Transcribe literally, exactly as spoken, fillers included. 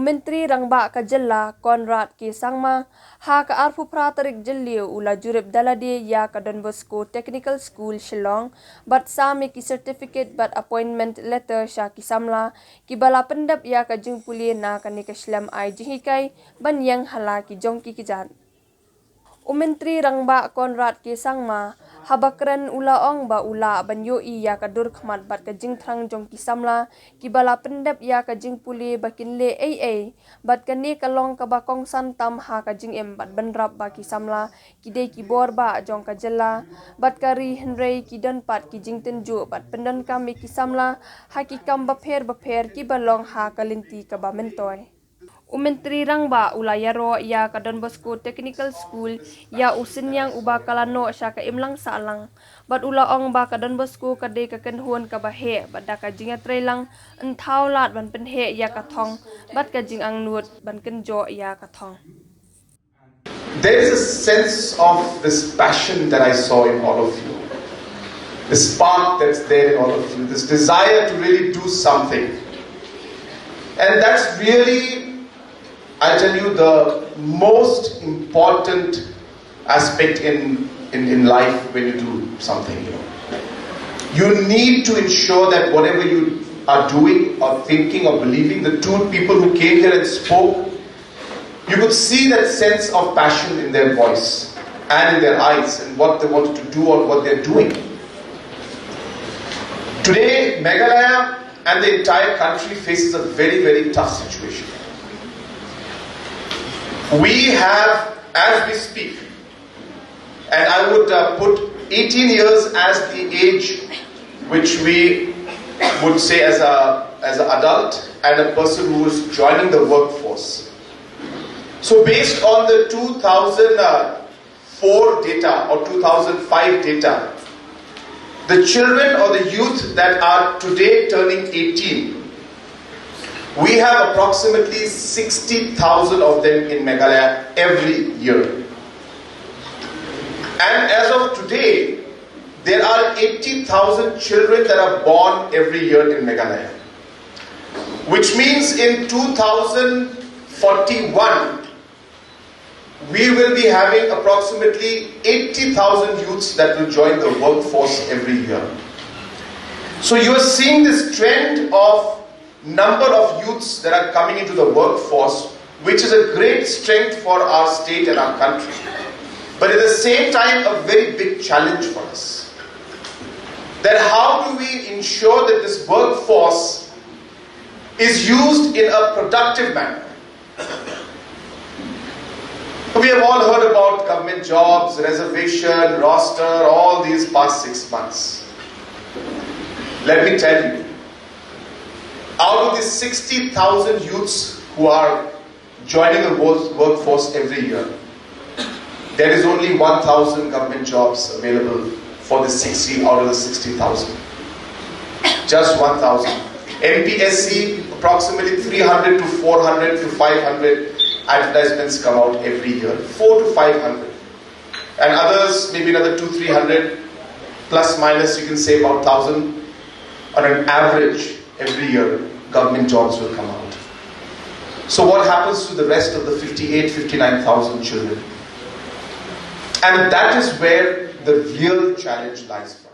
Myntri Rangbah ka Jylla Conrad K Sangma ha ka arphew phra tarik Jylliew u la jurip da lade ïa ka Don Bosco Technical School Shillong bad sam ïa ki certificate bad appointment letter sha ki samla kiba la pyndep ïa ka jingpule na kane ka shlem ai jinghikai ban ïeng ha la ki jong ki kjat. U Myntri Rangbah Conrad K Sangma haba kren u la ong ba u lah ban ïohi ïa ka dur khmat bad ka jingthrang jong ki samla kiba la pyndep ïa ka jingpule ba kin leh ei ei bad kane ka long kaba kongsan tam ha ka jingim bad bynrap ba ki samla ki dei ki bor bah jong ka jylla bad ka ri, hynrei ki don pat ki jingtynjuh bad pyndonkam ïa ki samla ha ki kam bapher bapher kiba long ha ka lynti kaba myntoi. U Myntri Rangbah u la ïaroh ïa ka Don Bosco Technical School ïa u synñiang uba ka la noh sha ka imlang sahlang bad u la ong ba ka Don Bosco ka dei ka kynhun kaba heh bad da ka jingïatreilang yn thaw lad ban pynheh ïa ka thong bad ka jingangnud ban kynjoh ïa ka thong. There is a sense of this passion that I saw in all of you, the spark that's there in all of you, this desire to really do something. And that's really, I tell you, the most important aspect in, in, in life when you do something. You know, you need to ensure that whatever you are doing or thinking or believing, the two people who came here and spoke, you could see that sense of passion in their voice and in their eyes and what they wanted to do or what they're doing. Today, Meghalaya and the entire country faces a very, very tough situation. We have, as we speak, and I would uh, put eighteen years as the age which we would say as a as an adult and a person who is joining the workforce. So based on the two thousand four data or two thousand five data, the children or the youth that are today turning eighteen, we have approximately sixty thousand of them in Meghalaya every year. And as of today, there are eighty thousand children that are born every year in Meghalaya, which means in two thousand forty-one, we will be having approximately eighty thousand youths that will join the workforce every year. So you are seeing this trend of number of youths that are coming into the workforce, which is a great strength for our state and our country. But at the same time, a very big challenge for us. That how do we ensure that this workforce is used in a productive manner? We have all heard about government jobs, reservation, roster, all these past six months. Let me tell you, out of the sixty thousand youths who are joining the work- workforce every year, there is only one thousand government jobs available for the sixty out of the sixty thousand. Just one thousand. M P S C, approximately three hundred to four hundred to five hundred advertisements come out every year. Four to five hundred. And others, maybe another two, three hundred, plus minus, you can say about thousand on an average every year, government jobs will come out. So what happens to the rest of the fifty-eight, fifty-nine thousand children? And that is where the real challenge lies for